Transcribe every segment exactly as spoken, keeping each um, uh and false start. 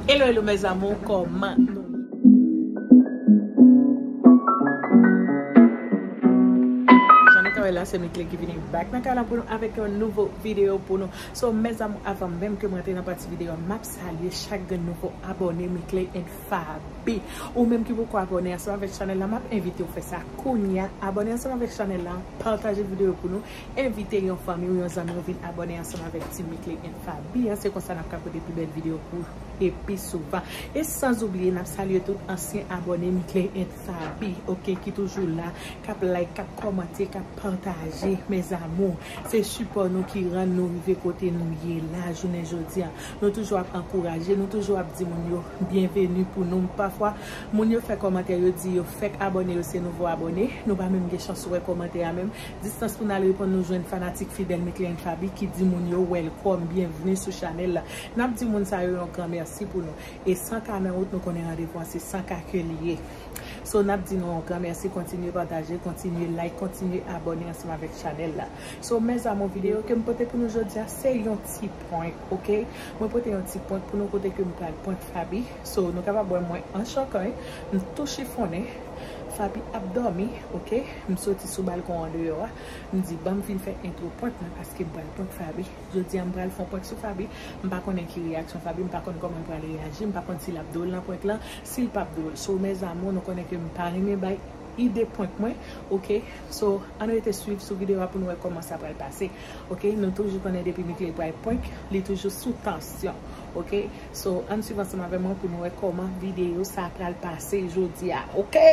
Hello, hello, mes amours, kòman nou ye? Jan nou ka wè la, se Mickley ki vini back nan kay la pou nou avèk yon nouvo videyo pou nou. So, mes amours, avan menm ke m rantre nan pati videyo a, m ap salye chak grenn nouvo abòne Mickley and Faby. Ou menm ki poko abòne ansanm avèk chanèl la, m ap envite w fè sa kounye a. Abòne ansanm avèk chanèl la, pataje videyo pou nou, envite yon fanmi ou yon zanmi ou vin abòne ansanm avèk Team Mickley and Faby an. Se konsa n ap ka pote pi bèl videyo pou e pi souvan. E san oubliye, n ap salye tout ansyen abòne Mickley and Faby, oke, ki toujou la, k ap like, k ap kòmante, k ap pataje, mes amours. Se sipò nou ki rann nou rive kote nou ye la, jounen jodi a. Nou toujou ap ankouraje, nou toujou ap di moun yo byenveni pou nou. Pafwa, moun yo fè kòmantè, yo di yo fèk abòne, yo se nouvo abòne. Nou pa menm gen chans wè kòmantè a menm. Distans pou n al reponn, nou jwenn fanatik fidèl Mickley and Faby ki di moun yo welcome, byenvni sou chanèl la. N ap di moun sa yo yon gran mèsi pou nou. E san ka nan wout, nou konnen randevou an se san ka ke li ye. So, n ap di nou yon gran mèsi, kontinye pataje, kontinye like, kontinye abòne ansanm avèk chanèl la. So, mes amours, videyo ke m pote pou nou jodi a, se yon ti prank, oke? Mwen pote yon ti prank pou nou kote ke m pral prank Faby. So, nou kapab wè mwen an chokay, m tou chifonnen, Faby ap dòmi, oke? M soti sou balkon an deyò a, m di, "Ban m vin fè entwo prank mwen paske m pral prank Faby." Jodi a, m pral fè yon prank sou Faby. M pa konnen ki reyaksyon Faby, m pa konn kòman l pral reyaji, m pa konn si l ap dròl nan prank lan, si l p ap dròl. So, mes amours, nou konnen ke m pa renmen bay ide prank mwen, oke? So, ann rete swiv sou videyo a pou nou wè kòman sa pral pase, oke? Nou toujou konnen depi Mickley pral prank, li toujou sou tansyon, oke? So, ann swiv ansanm avè mwen pou nou wè kòman videyo sa pral pase jodi a, oke?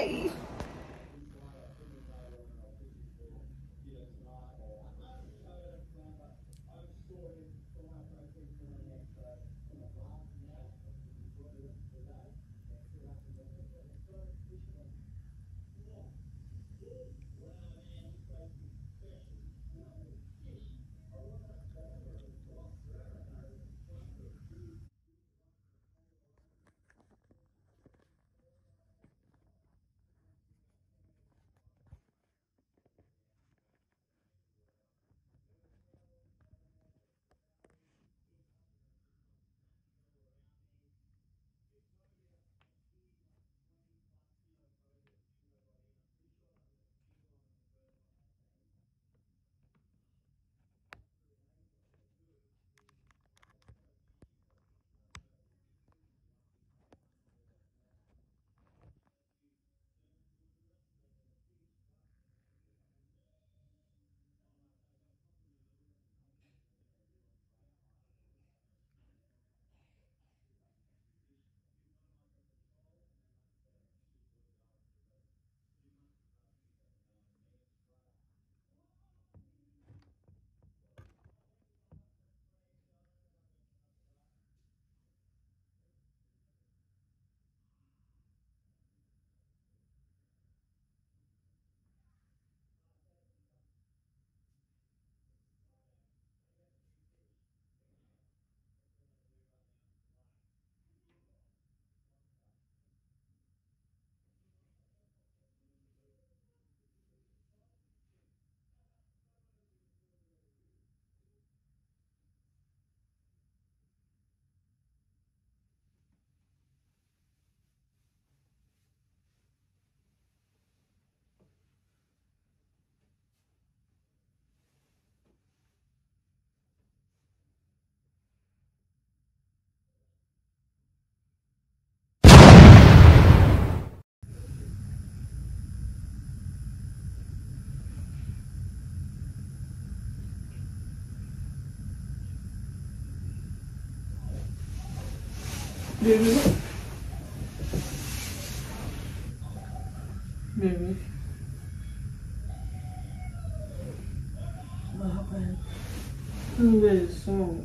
Bebe. Bebe. What happened? M bezwen w.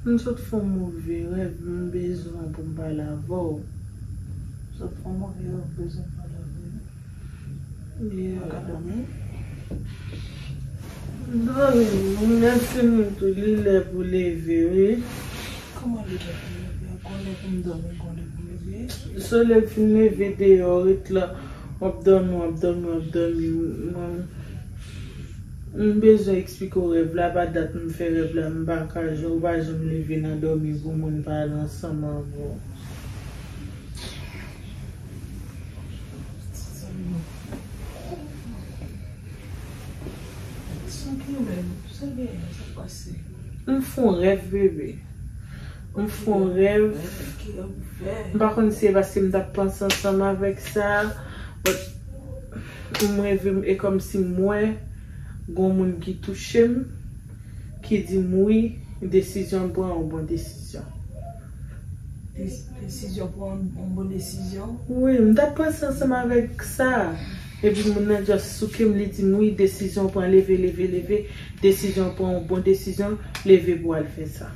M sot fè yon move rèv, m bezwen pou m pale avè w. M sot fè yon move rèv, m bezwen pale avè w. Ou ka dòmi? M dòmi, m lè fini tou, li lè pou leve, wi. Kòman li lè pou leve? Gon lè pou m dòmi, gon lè pou m leve. Solèy fin leve deyò, ret la, w ap dòmi, w ap dòmi, w ap dòmi, mwen. M bezwen eksplike w rèv la, pa dat m fè rèv la, m pa ka, ou pa janm leve nan dòmi pou moun pale ansanm avè w. Sa gen menm, sa gen, sa pase. M fè yon rèv, bebe. M fè yon rèv. Ki rèv ou fè? M pa konn si se paske m t ap panse ansanm avèk sa, but m reve, e kòmsi m wè gon moun ki touche m, ki di m wi, desizyon m pran yon bon desizyon. Des- Desizyon pran yon bon desizyon. Wi, m t ap panse ansanm avèk sa. Epi moun nan just souke m, li di m wi, desizyon pran, leve, leve, leve. Desizyon pran yon bon desizyon, leve pou al fè sa.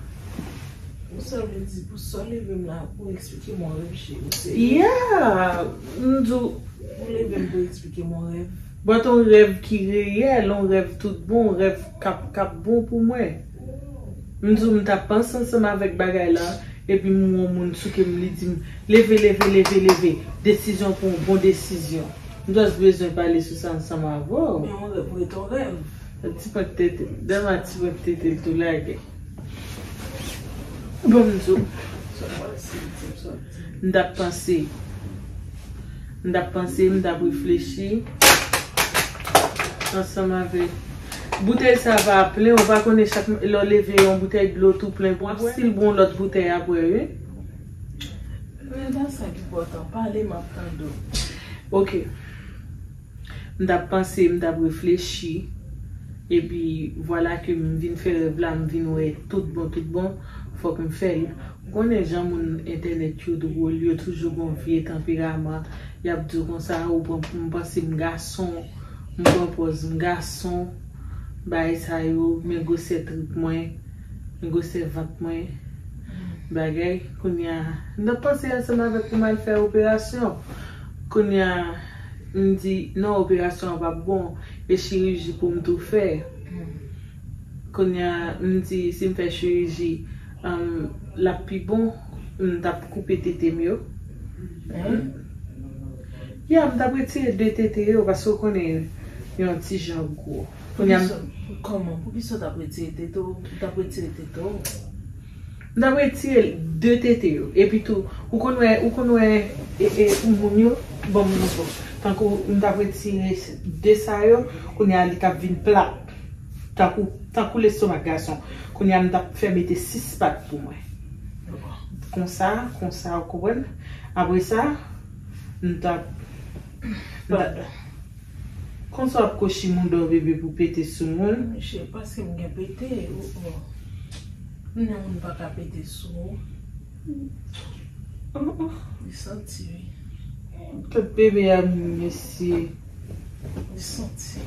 Ou sa vle di pou sa w leve m la pou eksplike m yon rèv, cheri, ou serye? Yeah, m di w. Ou leve m pou eksplike m yon rèv. But yon rèv ki reyèl, yon rèv tout bon, yon rèv k ap, k ap bon pou mwen. M di w m t ap panse ansanm avèk bagay la, epi m wè yon moun souke m, li di m, leve, leve, leve, leve, desizyon pran yon bon desizyon. M just bezwen pale sou sa ansanm avè w. Men yon rèv ret yon rèv. Ti prank tete, Dama ti prank tete l tou lage. Bon, m di w. M t ap panse. M t ap panse, m t ap reflechi. Ansanm avèk boutèy sa va plen, ou pa konnen chak lè w leve yon boutèy dlo tou plen, w ap still bwè yon lòt boutèy apre, wi. Men pa sa ki enpòtan, pale, m ap tande w. Ok. M t ap panse, m t ap reflechi, epi vwala ke m vin fè rèv la, m vin wè tout bon, tout bon, fòk m fè l. Ou konnen jan moun entènèt yo dwòl, yo toujou gon vye tanperaman, y ap di w konsa, ou pran, m panse m gason, m pran pòz m gason, bagay sa yo, men gwosè trip mwen, men gwosè vant mwen, bagay, kounye a, m t ap panse ansanm avèk pou m al fè operasyon. Kounye a, m di, non, operasyon an p ap bon, e chiriji pou m tou fè. Kounye a, m di, si m fè chiriji, um, l ap pi bon, m t ap koupe tete m yo. Hein? Ya, m t ap retire de tete yo, paske w konnen, yon ti jan gwo. Kounye a, kòman? Poukisa w t ap retire tete w? Ou t ap retire tete w? M t ap retire de tete yo. Epi tou, ou konn wè, ou konn wè, e, e, moun yo, ban m yon bon. Tankou m t ap retire de sa yo, kounye a li t ap vin plat. Tankou, tankou lestomak gason. Kounye a m t ap fè mete sis pat pou mwen. Konsa, konsa, ou konprann? Apre sa, m t ap, m t ap, konsa w ap kochi mouda w bebe pou pete sou moun. Monchè, paske m gen pete, ou, ou. M nan moun pa ka pete sou ou. Li santi, wi. Tèt bebe a, mesye. Li santi.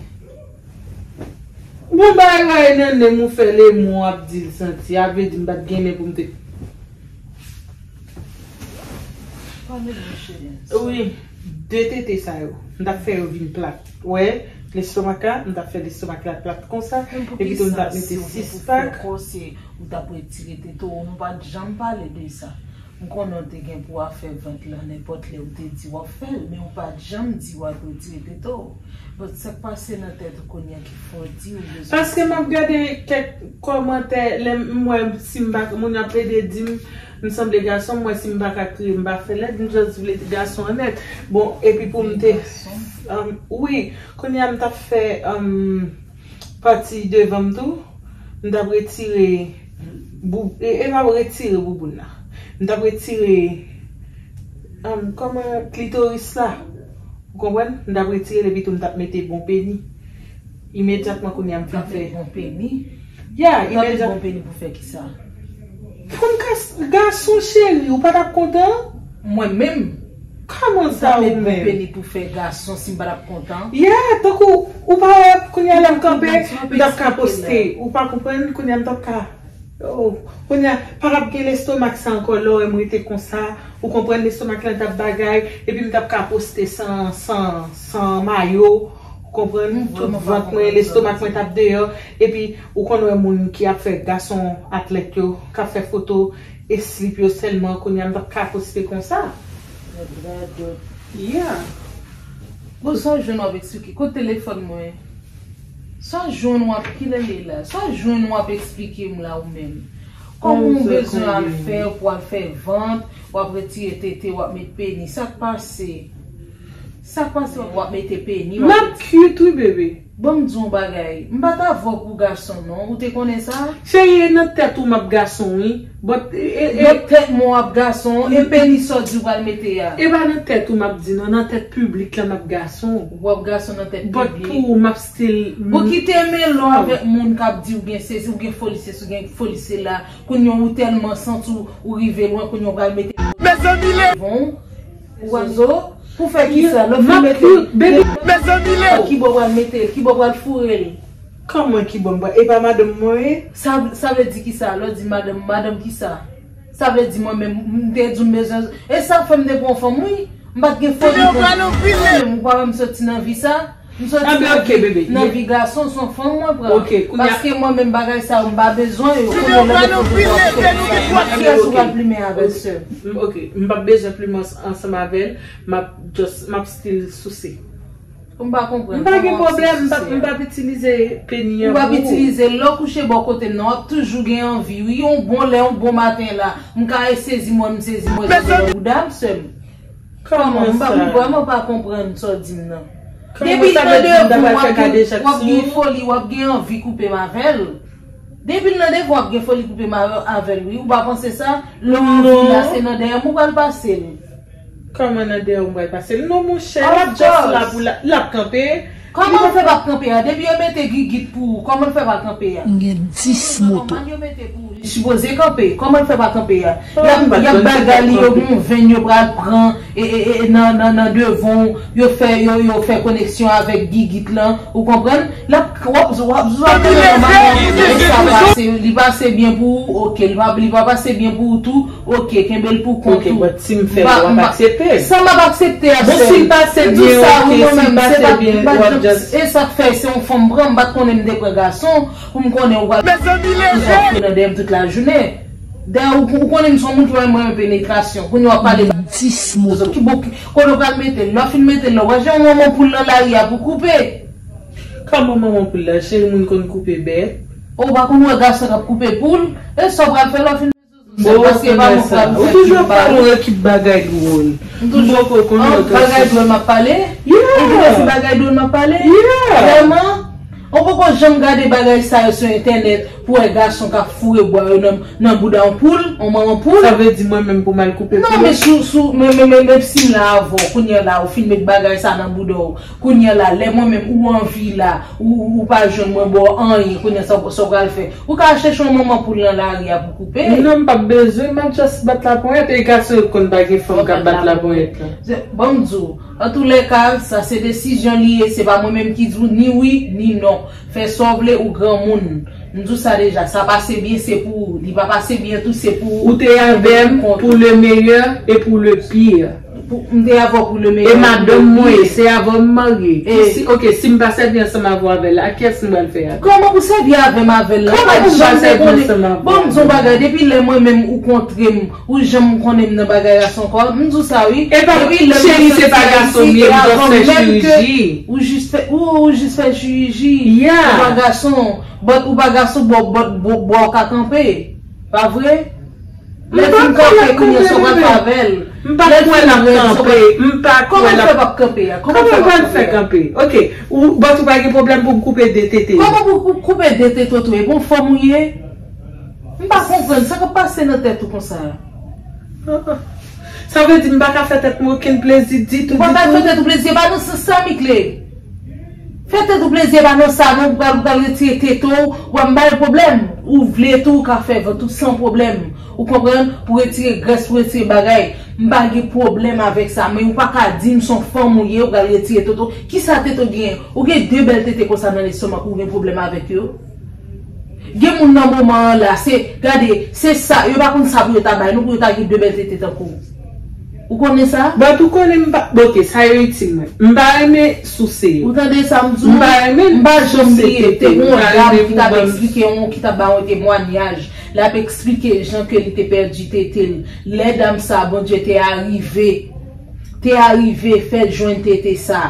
Bon, bay, bay, nan nen m ou fè lemon ap di l santi. A vle di m pa t gen nen pou m te. Pale, monchè. Wi, de tete sa yo. M t ap fè yo vin plat. Wè, lestomak la, m t ap fè lestomak la plat konsa. Epi tou m t ap mete sis pak. Ou t ap retire tete w, nou pa t janm pale de sa. M konnen w te gen pou w ap fè vant lan nenpòt lè, ou te di w ap fè l, men ou pa t janm di w ap retire tete w. But sa k pase nan tèt ou kounye a ki fè w di ou bezwen retire? Paske m ap gade kèk kòmantè, lè m wè si m pa, moun yo ap plede di m, m sanble gason, m wè si m pa ka kriye, m pa fè lèd, m just vle gason onèt. Bon, epi pou m te, um, wi, kounye a m t ap fè, um, pati devan m tou, m t ap retire bou-, e, e m ap retire bouboun nan. M t ap retire, um, kòman, klitoris la. Ou konprann? M t ap retire l epi tou m t ap mete bon peni. Imedyatman kounye a m fin fè. Bon peni? Ya, imedyat. Bon peni pou fè kisa? Pou m ka s-, gason cheri, ou pa t ap kontan? Mwen menm? Kòman sa ou menm? Bon peni pou fè gason si m pa t ap kontan? Ya, tankou ou pa wè kounye a lè m kanpe, m t ap ka poste. Ou pa konprann? Kounye a m t ap ka Oh, kounye a, pa t ap gen lestomak sa ankò, lè w wè m rete konsa, ou konprann, lestomak lan t ap bagay, epi m t ap ka poste san, san, san mayo, ou konprann, tout vant mwen, lestomak mwen t ap deyò, epi ou konn wè moun ki ap fè gason atlèt yo, k ap fè foto e slip yo sèlman, kounye a m t ap ka poste konsa. Yeah. Bon, sa w jwenn w ap eksplike? Kote telefòn mwen? Sa jwenn w ap kilele la? Sa jwenn w ap eksplike m la ou menm? Kòman w bezwen al fè pou al fè vant, w ap retire tete, w ap met peni? Sa k pase? Sa k pase w ap mete peni? M ap cute wi bebe. Ban m di w yon bagay. M pa t avè w pou gason non. Ou te konnen sa? Cheri, e nan tèt ou m ap gason wi. But e, e, e, nan tèt mwen w ap gason, e peni sa w di w pral mete a? E pa nan tèt ou m ap di non, nan tèt piblik la m ap gason. W ap gason nan tèt piblik. But pou ou m ap still. Ou kite mele w avèk moun k ap di w gen sesi, ou gen foli sesi, ou gen foli sela. Kounye a ou tèlman santi w, ou rive lwen, kounye a ou pral mete. Mezanmi le. Bon. Ou wè zo? Pou fè kisa? Lè w fin mete l, mezanmi le. Kibò w pral mete l? Kibò w pral foure l? Kòman kibò m pral? E pa madanm mwen ye? Sa, sa vle di kisa? Lè w di madanm, madanm kisa? Sa vle di mwen menm, m te di w m bezwen. E sa fè m te pran fanm wi. M pa t gen foli. Ou pa wè m soti nan vi sa? M soti nan vi gason, se yon fanm mwen pran. Paske mwen menm bagay sa yo m pa bezwen yo. Kounye a lè m fè pou mwen fè sa. Kiyès ou pral plimen avè l sè? Ok, m p ap bezwen plimen ansanm avè l. M ap just, m ap still souse. M pa konprann. M pa gen pwoblèm, m p ap, m p ap itilize peni an pou ou. Ou p ap itilize l, lè w kouche bò kote m nan, w ap toujou gen anvi wi. Yon bon lè, yon bon maten la, m ka sezi mwen, m sezi mwen, sezi mwen bouda m sè m. Kòman sa? M pa, m vrèman pa konprann sa w di m nan. Depi l nan devan w ap gen, w ap gen foli, w ap gen anvi koupe m avè l. Depi l nan devan w ap gen foli koupe m avè l wi. Ou pa panse sa? Lè w anvi la, se nan dèyè m ou pral pase l. Kòman nan dèyè w m pral pase l? Non monchè, l ap just la pou l ap kanpe. Kòman l fè p ap kanpe a? Depi yo mete gigit pou ou, kòman l fè pa kanpe a? M gen dis moto. Kòman yo mete pou ou? Li sipoze kanpe. Kòman l fè pa kanpe a? Y ap, y ap bagay li, yo gen yon venn yo pral pran e, e, e, nan, nan, nan devan w, yo fè, yo, yo fè koneksyon avèk gigit lan, ou konprann? L ap, w ap, w ap, w ap, e sa pase, li pase byen pou ou, ok, li pa, li pa pase byen pou ou tou, ok, kenbe l pou kont ou. Ok, but si m fè l, w ap aksepte l? Sa m ap aksepte a, sè m. Bon, si l pase byen, ok, si l pase byen, w ap just. E sa k fè, se yon fanm pran, m pa t konnen m te pran gason, pou m konnen ou pral antre nan dèyè m tout lajounen. Dayè, ou, ou konnen m se yon moun ki renmen penetrasyon. Kounye a w ap pale ba dis moto. Ki bò, ki, kote w pral mete l? Lè w fin mete l la, w pa jan manman poul nan lari a pou koupe. Kòman manman poul la? Cheri, moun konn koupe bèt. Ou pa konn wè gason k ap koupe poul? E sa w pral fè lè w fin mete sou sèl, paske e pa mwen k pral fè. Ou toujou ap pale yon ekip bagay dwòl. M toujou pale yon bagay dwòl m ap pale? Yeah. Ou toujou se bagay dwòl m ap pale? Yeah. Vrèman? Ou poko janm gade bagay sa yo sou entènèt pou wè gason k ap foure bwa yo nan, nan bouda yon poul, yon manman poul. Sa vle di mwen menm pou m al koupe poul? Non, men sou, sou, men, men, men, men si m la avè w, kounye a la, ou fin met bagay sa nan bouda w, kounye a la, lè mwen menm ou anvi la, ou, ou, ou pa jwenn mwen ba w anyen, kounye a sa, sa w pral fè? Ou ka al chèche yon manman poul nan lari a pou koupe. Non, m p ap bezwen, m ap just bat laponyèt, e gason yo konn pa gen fanm k ap bat laponyèt la. Ban m di w, antoulèka, sa se desizyon li ye, se pa mwen menm ki di w ni wi, ni non. Fè sa w vle, ou granmoun. M di w sa deja, sa pase byen, se pou ou. Li pa pase byen tou, se pou ou. Ou te avè m pou le meilleur et pour le pire. Pou, m te avè w pou le meilleur. E madanm mwen ye, se avè w m marye. E si, ok, si m pa sèvi ansanm avè w avè l, a kiyès m pral fè avè l? Kòman pou sèvi avè m avè l la? Kòman pou m pa sèvi ansanm avè w? Bon, m di w yon bagay, depi lè mwen menm ou kontre m, ou janm konnen m nan bagay rase ankò, m di w sa wi. Epa, cheri, se pa gason m ye, m just fè chiriji. Ou jis fè, ou, ou jis fè chiriji. Yeah. Ou pa gason, but ou pa gason, bò, bò, bò, bò w ka kanpe. Pa vre? Lè fin kanpe, kounye a sa w pral fè avè l? M pa kwè l ap kanpe. M pa kwè l ap. Kòman l fè p ap kanpe a? Kòman l fè p ap kanpe a? Ok. Ou, but ou pa gen pwoblèm pou m koupe de tete? Kòman pou, pou koupe de tete w tou? E bon fanm ou ye? M pa konprann sa k ap pase nan tèt ou konsa a. Sa vle di m pa ka fè tèt mwen okenn plezi ditou, ditou. Ou pa ka fè tèt ou plezi, e pa nan sans sa, Mickley. Fè tèt ou plezi, e pa nan sa non, ou pral, ou pral retire tete w, w ap bay pwoblèm. Ou vle tou, ou ka fè vant ou san pwoblèm. Ou konprann? Pou retire grès, pou retire bagay. M pa gen pwoblèm avèk sa, men ou pa ka di m se yon fanm ou ye, ou pral retire tete w. Kisa tete w gen? Ou gen de bèl tete konsa nan lestomak ou, ou gen pwoblèm avèk yo? Gen moun nan moman an la, se, gade, se sa, yo pa konn sa pou yo ta bay nou, pou yo ta gen de bèl tete tankou w. Ou konnen sa? But ou konnen m pa, ok, sa yo itil mwen. M pa renmen souse yo. Ou tande sa m di w? M pa renmen souse tete. M pa janm bliye, te gen yon dam ki t ap eksplike, yon, ki t ap bay yon temwayaj. L ap eksplike jan ke li te pèdi tete l. Lè dam sa, Bondye te arive, te arive fè l jwenn tete sa.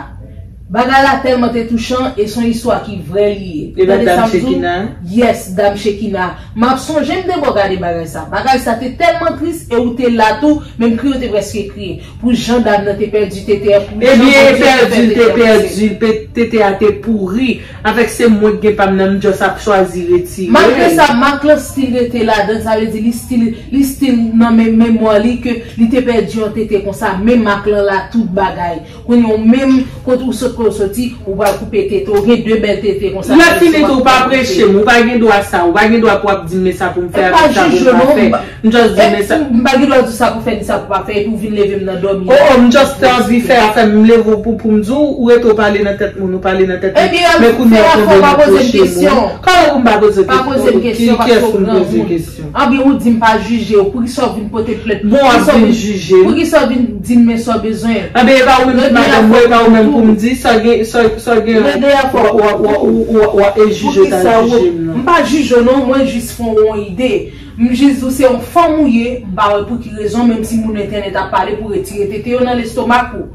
Bagay la tèlman te touchan e se yon istwa ki vrè li ye. Ou tande sa m di w? Yes, dam Shekina. M ap sonje m te bò gade bagay sa. Bagay sa te tèlman tris e ou te la tou, menm kriye ou te prèske kriye. Pou jan dam nan te pèdi tete a, pou jan Bondye te fè tete a pouse. Ebyen, pèdi l te pèdi, tete a te pouri. Avèk se mwen k gen pa m nan, m just ap chwazi retire. Malgre sa, mak lan still rete ladan, sa vle di li still, li still nan men, memwa li ke li te pèdi yon tete konsa, men mak lan la tout bagay. Kounye a w menm, kote ou sot, kote w soti, ou pral koupe tete, ou gen de bèl tete konsa. Lè fini tou, ou pa preche m, ou pa gen dwa sa, ou pa gen dwa pou w ap di m men sa pou m fè avèk sa pou m pa fè. M just di men sa. M pa gen dwa di w sa pou fè ni sa pou pa fè, epi w vin leve m nan dòmi. Oh, oh, m just te anvi fè afè m, m leve w pou, pou m di w, ou rete w pale nan tèt moun, ou pale nan tèt moun. Men kounye a w tonbe nan kwoche moun. Kòman pou m pa poze w kesyon? Ki, kiyès pou m poze kesyon? Anben ou di m pa jije w, poukisa w vin pote plent? Bon, w ap vin jije m. Poukisa w vin di m men sa w bezwen? Anben e pa ou menm ki madanm mwen, e pa ou menm pou m di, sa w gen, sa, sa w gen, w ap, w ap, w ap, w ap, w ap, e jije w ta jije m nan. M pa jije w non, mwen jis fè w yon ide. M jis di w se yon fanm ou ye, m pa wè pou ki rezon, menm si moun entènèt ap pale pou retire tete yo nan lestomak ou.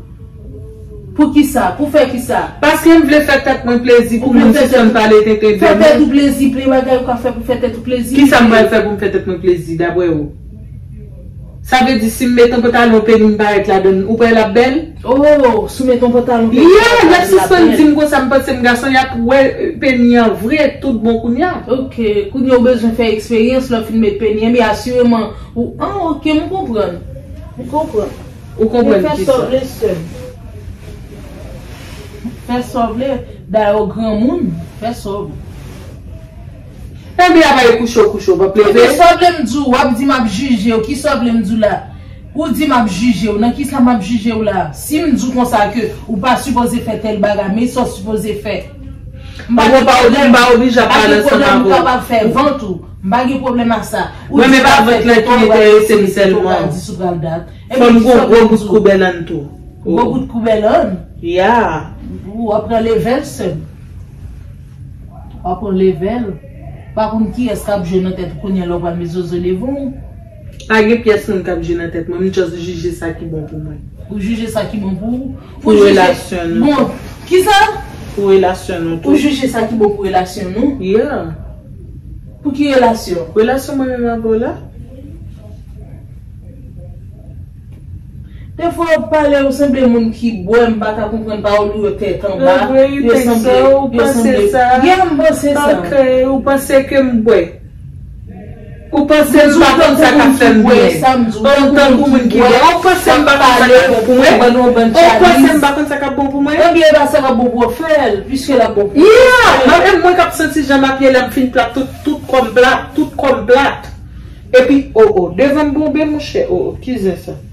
Poukisa? Pou fè kisa? Paske m vle fè tèt mwen plezi pou moun sispann pale tenten de mwen. Fè tèt ou plezi, plen bagay ou ka fè pou fè tèt ou plezi. Kisa m pral fè pou m fè tèt mwen plezi, daprè ou? Sa vle di si m met yon pantalon peni m parèt ladan l, ou pral ap bèl? Oh, si w met yon pantalon peni m parèt ladan l. Yeah, y ap sispann di m konsa, m panse m gason, y ap wè peni an vre tout bon kounye a. Ok, kounye a ou bezwen fè eksperyans lè w fin met peni an, men asireman ou, ah, ok, m konprann. M konprann. Ou konprann kisa? Fè sa w vle, sè m. Fè sa w vle. Dayè w granmoun, fè sa w vle. Ebyen, apa e kouche w kouche w p ap leve? Ebyen, sa w vle m di w? W ap di m ap jije w. Kisa w vle m di w la? Ou di m ap jije w. Nan kisa m ap jije w la? Si m di w konsa ke ou pa sipoze fè tèl bagay, men sa w sipoze fè. M pa gen pwoblèm. M pa oblije ap pale ansanm avè w. M pa gen pwoblèm, ou kapab fè vant ou. M pa gen pwoblèm ak sa. Ou di w ap fè tèt ou, ou pral retire tete, ou pral di si w pral dat. Fò m gon gwo bout koubèlann tou. Gwo bout koubèlann? Yeah. W ap pran levèl, sè m. W ap pran levèl. Pa konn kiyès k ap jwe nan tèt ou kounye a lè w pral met zozo devan w. Pa gen pyès moun k ap jwe nan tèt mwen. M just jije sa ki bon pou mwen. Ou jije sa ki bon pou ou? Pou relasyon nou. Bon, kisa? Pou relasyon nou tou. Ou jije sa ki bon pou relasyon nou? Yeah. Pou ki relasyon? Relasyon mwen menm avè w la. Defwa w ap pale, ou sanble moun ki bwè, m pa ka konprann pawòl ou yo tèt anba. Yo sanble, yo sanble. Yeah, m panse sa. Ok, ou panse ke m bwè. Ou panse m pa konn sa k ap fè m byen. Ou tankou moun ki bwè. Ou panse m pa konn sa k ap bon pou mwen. Ou panse m pa konn sa k ap bon pou mwen. Ebyen, e pa sa k ap bon pou w fè l, piske l ap bon pou ou. Yeah! Mwen menm, mwen k ap santi jan m ap ye lè m fin plat, tout, tout kò m plat, tout kò m plat. Epi, o, o, devan m bonbe, monchè, o, o, ki zen sa?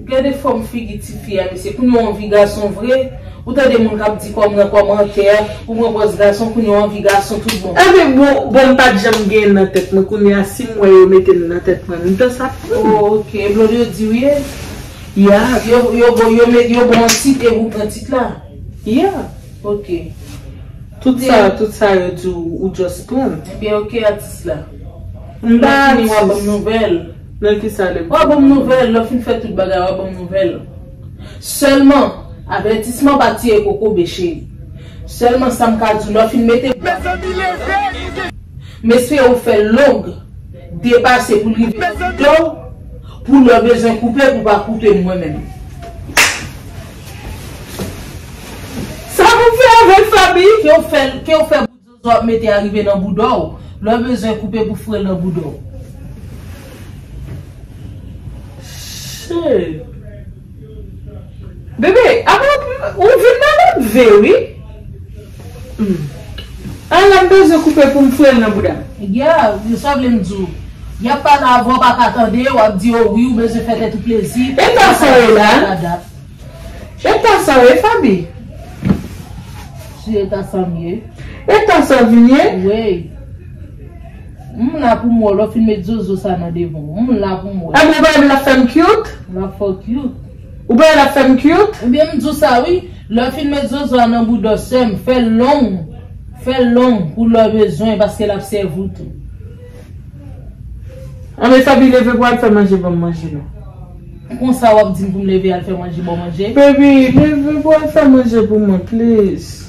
Gade fòm figi tifi a, mesye. Kounye a w anvi gason vre. Ou tande moun k ap di kòm nan kòmantè, ou pran pòz gason, kounye a w anvi gason tout bon. Ebyen, bon, bon, m pa t janm genyen nan tèt mwen. Kounye a, si m wè yo mete l nan tèt mwen, m pè sa pran. Oh, ok. Blonde yo di w ye? Yeah. Yo, yo, yo, yo met, yo ba w yon tit epi w pran tit la? Yeah. Ok. Tout sa, tout sa yo di w, ou just pran. Ebyen, ok, atis la. M pa atis. Lè w fini, w a ban m nouvèl. Nan kisa lè m... W a ban m nouvèl, lè w fin fè tout bagay, w a ban m nouvèl. Sèlman, avètisman pa tiye kokobe, cheri. Sèlman sa m ka di w, lè w fin mete... M espere w fè l long, depase pou l rive nan bouda w, pou lè w bezwen koupe, pou w pa koupe mwen menm. Sa pou fè avè l, Faby? Ke w fè, ke w fè bout zozo w ap mete a rive nan bouda w, lè w bezwen koupe pou foure l nan bouda w. Shit. Bebe, apa ou vin malad vre, wi. Hmm. Ala m bezwen koupe pou m foure l nan bouda m. Yeah, sa vle m di w. Y ap pale avè w, w pa ka tande, w ap di yo wi, ou bezwen fè tèt ou plezi. Eta sa w ye la? Eta sa w ye, Faby? Si eta sa m ye. Eta sa w vin ye? Wi. M la pou m wè w, lè w fin met zozo sa nan devan w. M la pou m wè. Ebyen, ou pa wè l ap fè m cute? L ap fè w cute. Ou pa wè l ap fè m cute? Ebyen, m di w sa, wi. Lè w fin met zozo a nan bouda w, sè m, fè l long. Fè l long pou lè w bezwen, paske l ap sèvi w tou. Anben, Faby, leve pou al fè manje, ban m manje, non. Konsa w ap di m pou m leve al fè manje ba w manje? Baby, leve pou al fè manje pou mwen, please.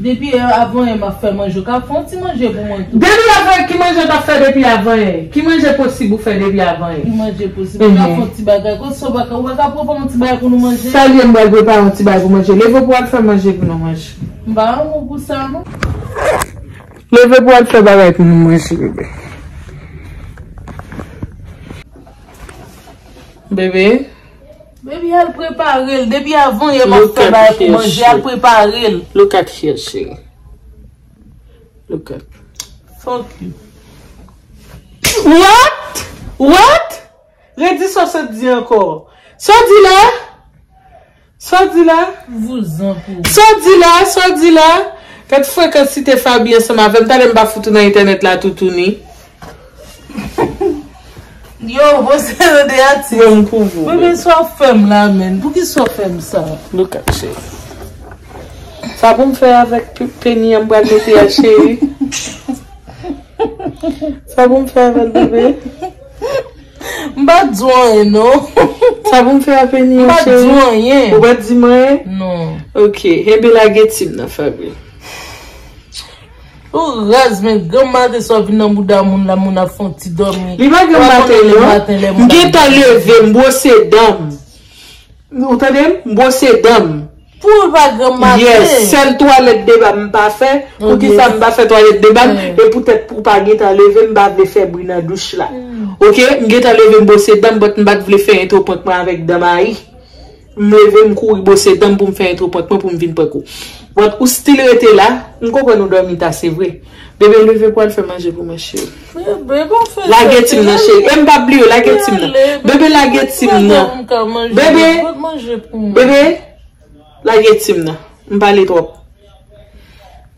Depi avanyè m ap fè manje, w ka fè yon ti manje pou mwen tou. Depi avanyè, ki manje w t ap fè depi avanyè? Ki manje posib ou fè depi avanyè? Ki manje posib? Ou ka fè yon ti bagay. Kote sa w pa ka, ou pa ka prepare yon ti bagay pou nou manje? Sa l ye, m pral prepare yon ti bagay pou manje. Leve pou al fè manje pou nou manje. M pa yon moun pou sa, non. Leve pou al fè bagay pou nou manje, bebe. Bebe. Baby, al prepare l. Depi avanyè m ap fè bagay pou manje, al prepare l. Look at here, cheri. Look at. Fuck you. What? What? Redi sa w sot di ankò. Sa w di la? Sa w di la? Vouzan pou. Sa w di la? Sa w di la? Gad frekansite Faby ansanm avè m. Talè m pa fout ou nan entènèt la toutouni. Yo, bon, se de atis. Bon, m kouvri w. Bebe, sa w fè m la, menn? Poukisa w fè m sa? Look at, cheri. Sa pou m fè avèk pe-, peni an m pral mete a, cheri? Sa pou m fè avè l, bebe? M pa t di w anyen, non. Sa pou m fè a peni an, cheri? M pa t di w anyen. Ou pa t di m anyen? Non. Ok. Enben, lage ti m nan, Faby. Ou raz, men granm maten sa w vin nan bouda moun la, moun ap fè yon ti dòmi. Li pa granm maten, non. M gentan leve, m bwose dan m. Ou tande m? M bwose dan m. Pou l pa granm maten. Yes, sèl twalèt de ba m pa fè. Poukisa m pa fè twalèt de ba m? E poutèt pou w pa gentan leve, m pa vle fè bri nan douch la. Ok? M gentan leve, m bwose dan m, but m pa t vle fè entwo prank mwen avèk dan mayi. M leve, m kouri bwose dan m pou m fè entwo prank mwen pou m vin prank ou. But ou still rete la, m konprann ou dòmi ta, se vre. Bebe, leve pou al fè manje pou mwen, cheri. Bebe, pa fè sa. Lage ti m nan, cheri. E m p ap bliye w, lage ti m nan. Bebe, lage ti m nan. Bebe, bebe, lage ti m nan. M pale twòp.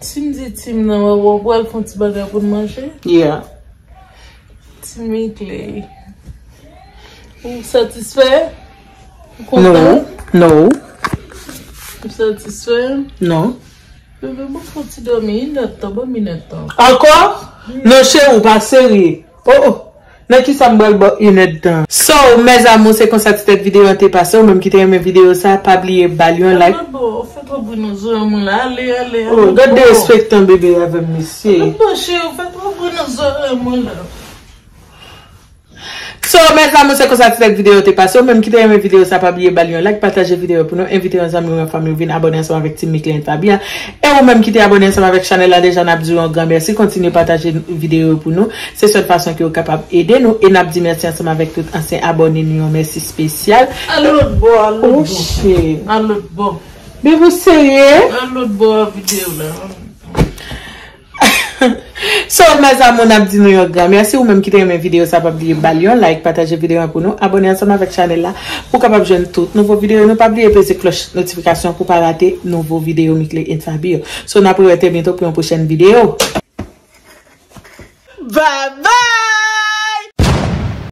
Si m di ti m nan, w, w, w pral fè yon ti bagay pou n manje? Yeah. Ti Mickley. Ou satisfè? Ou kontan? No, no. Ou satisfè? No. Bebe, bon, fè yon ti dòmi, inèdtan, ban m inèdtan. Ankò? Non, cheri, ou pa serye. Oh, oh. Nan kisa m pral ba w inèdtan? So, mes amours, se konsa ti tèt videyo an te pase. Ou menm ki te renmen videyo sa, pa bliye ba l yon like. Fè twòp bri nan zòrèy mwen la. Ale, ale, ale. Oh, gad derespektan bebe avè m, mesye. Gad bò cheri, fè twòp bri nan zòrèy mwen la. So, mes amours, se konsa ti tèt videyo te pase. Ou menm ki te renmen videyo sa, pa bliye ba l yon like, pataje videyo pou nou, envite yon zanmi ou yon fanmi ou vin abòne ansanm avèk Team Mickley and Faby a. E ou menm ki te abòne ansanm avèk chanèl la deja, n ap di w yon gran mèsi. Kontinye pataje videyo yo pou nou. Se sèl fason ke w kapab ede nou. E n ap di mèsi ansanm avèk tout ansyen abòne nou yo. Mèsi espesyal. Al lòt bò, al lòt bò. Oh, shit. Al lòt bò. Bebe, ou serye? Al lòt bò a videyo la. So, mes amours, n ap di nou yon gran mèsi. Ou menm ki te renmen videyo sa, pa bliye ba l yon like, pataje videyo an pou nou, abòne ansanm avèk chanèl la pou w kapab jwenn tout nouvo videyo nou. Pa bliye peze klòch notifikasyon pou w pa rate nouvo videyo Mickley and Faby yo. So, n ap rewè trè byento pou yon pwochèn videyo. Bye bye!